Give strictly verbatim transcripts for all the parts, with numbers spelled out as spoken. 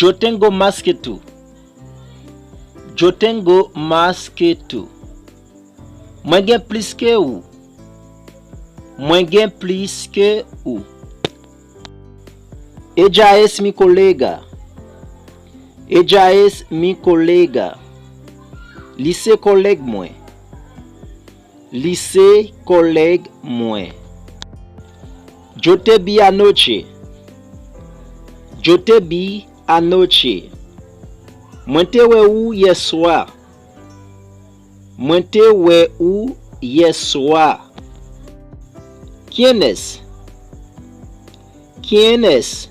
Yo tengo más que tú. Yo tengo más que tú. Mwen gen plis ke ou. Mwen gen plis ke ou. Ella es mi colega. Ella es mi colega. Li se kòlèg mwen. Li se kòlèg mwen. Yo te vi anoche. Yo te vi anoche. Mwen te wè ou yè swa. Mwen te wè ou yè swa. ¿Quién es? ¿Quién es?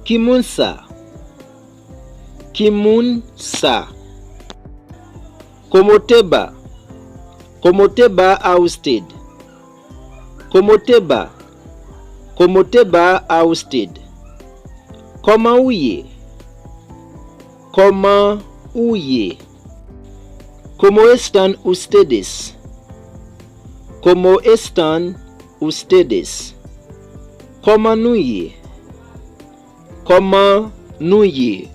Ki moun sa? Ki moun sa? ¿Cómo te va? ¿Cómo te va a usted? ¿Cómo te va? ¿Cómo te va a usted? Kòman ou ye? Kòman ou ye? ¿Cómo están ustedes? ¿Cómo están ustedes? Kòman nou ye? Kòman nou ye?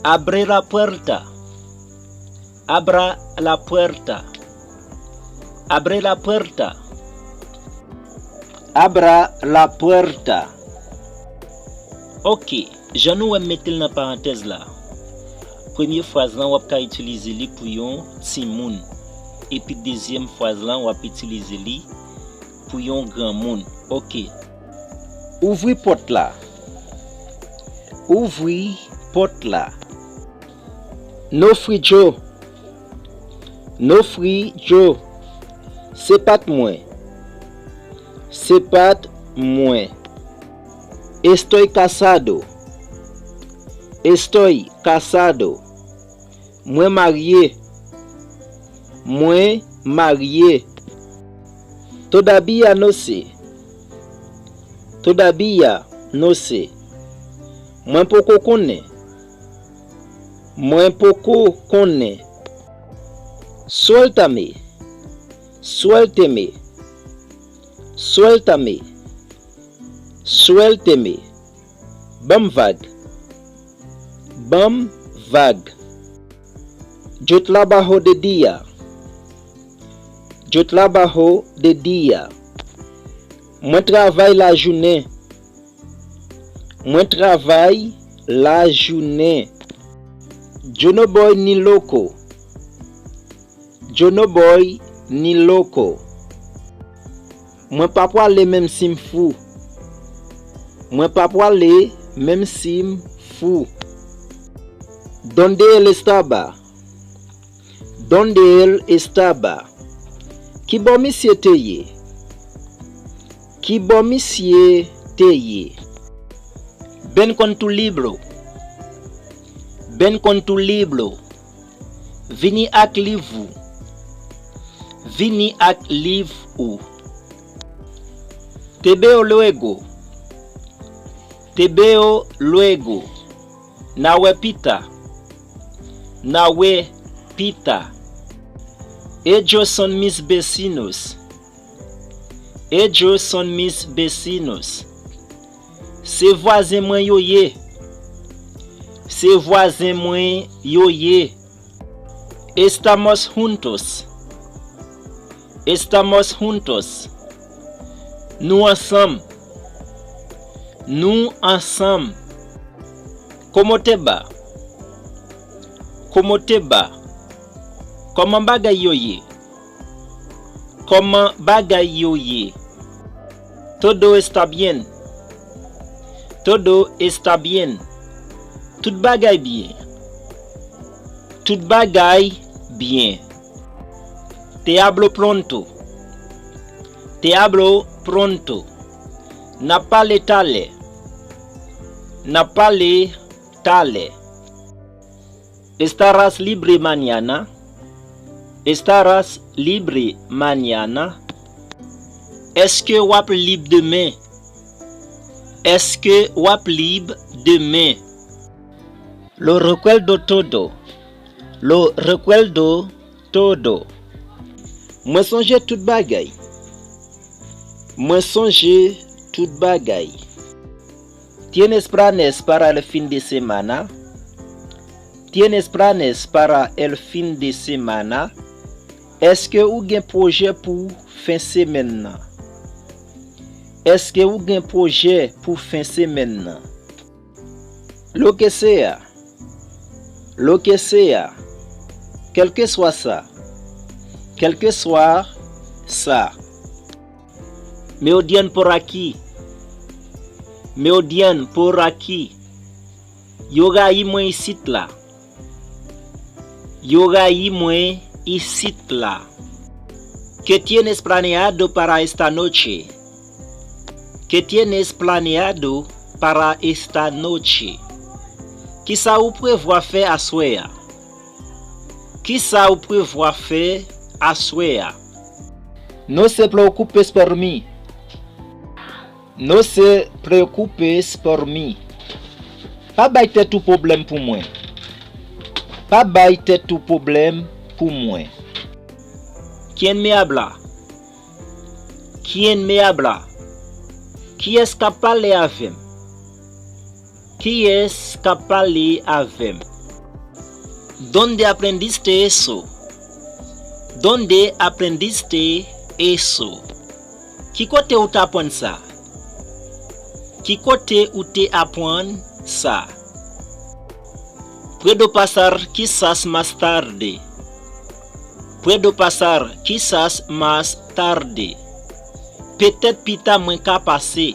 Abre la puerta. Abra la puerta. Abre la puerta. Abra la puerta. Ok, jan nou wè m mete l nan parantèz la. Premye fraz lan, w ap ka itilize li pou yon timoun. Epi dezyèm fraz lan, w ap itilize li pou yon granmoun. Ok. Ouvri pòt la. Ouvri pòt la. No fui yo. No fui yo. Se pa t mwen. Se pa t mwen. Estoy casado. Estoy casado. Mwen marye. Mwen marye. Todavía no sé. Todavía no sé. Mwen poko konnen. Mwen poko konnen. Suéltame. Suélteme. Suéltame. Suélteme. Ban m vag. Ban m vag. Yo trabajo de día. Yo trabajo de día. Mwen travay lajounen. Mwen travay lajounen. Yo no voy ni loco. Yo no voy ni loco. Mwen pa pwale menm si m fou. Mwen pa pwale menm si m fou. ¿Dónde él estaba? ¿Dónde él estaba? Ki bò misye te ye? Ki bò misye te ye? Ven con tu libro. Ven con tu libro. Vini ak liv ou. Vini ak liv ou. Te veo luego. Te veo luego. N a wè pita. N a wè pita. Ellos son mis vecinos. Ellos son mis vecinos. Se vwazen mwen yo ye. Se vwazen mwen yo ye. Estamos juntos. Estamos juntos. Nou ansanm. Nou ansanm. ¿Cómo te va? ¿Cómo te va? Kòman bagay yo ye? Kòman bagay yo ye? Todo está bien. Todo está bien. Tout bagay byen. Tout bagay byen. Te hablo pronto. Te hablo pronto. N ap pale talè. N ap pale talè. ¿Estarás libre mañana? ¿Estarás libre mañana? Èske w ap lib demen? Èske w ap lib demen? Lo recuerdo todo. Lo recuerdo todo. Mwen sonje tout bagay. Mwen sonje tout bagay. ¿Tienes planes para el fin de semana? ¿Tienes planes para el fin de semana? Èske ou gen pwojè pou fen semèn nan? Èske ou gen pwojè pou fen semèn nan? Lo que sea. Lo que sea. Kèlkeswa sa. Kèlkeswa sa. Me odian por aquí. Me odian por aquí. Yo rayi mwen isit la. Yo rayi mwen isit la. ¿Qué tienes planeado para esta noche? ¿Qué tienes planeado para esta noche? Kisa ou prevwa fè aswè a? Kisa ou prevwa fè aswè a? No se preocupes por mí. No se preocupes por mí. Pa bay tèt ou pwoblèm pou mwen. Pa bay tèt ou pwoblèm pou mwen. ¿Quién me habla? ¿Quién me habla? Kiyès k ap pale avè m? Kiyès k ap pale avè m? ¿Dónde aprendiste eso? ¿Dónde aprendiste eso? Ki kote ou t aprann sa? Ki kote ou te aprann sa? Puedo pasar quizás más tarde. Puedo pasar quizás más tarde. Petèt pita mwen ka pase.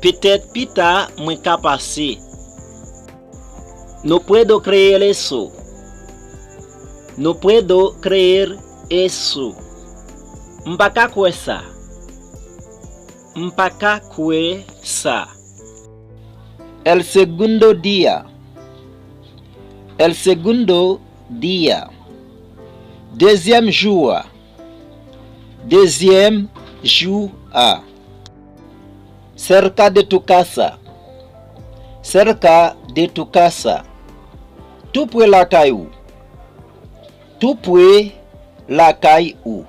Petèt pita mwen ka pase. No puedo creer eso. No puedo creer eso. M pa ka kwè sa. M pa ka kwè sa. El segundo día. El segundo día. Dezyèm jou a. Dezyèm jou a. Cerca de tu casa. Cerca de tu casa. Tou pre lakay ou. Tou pre lakay ou.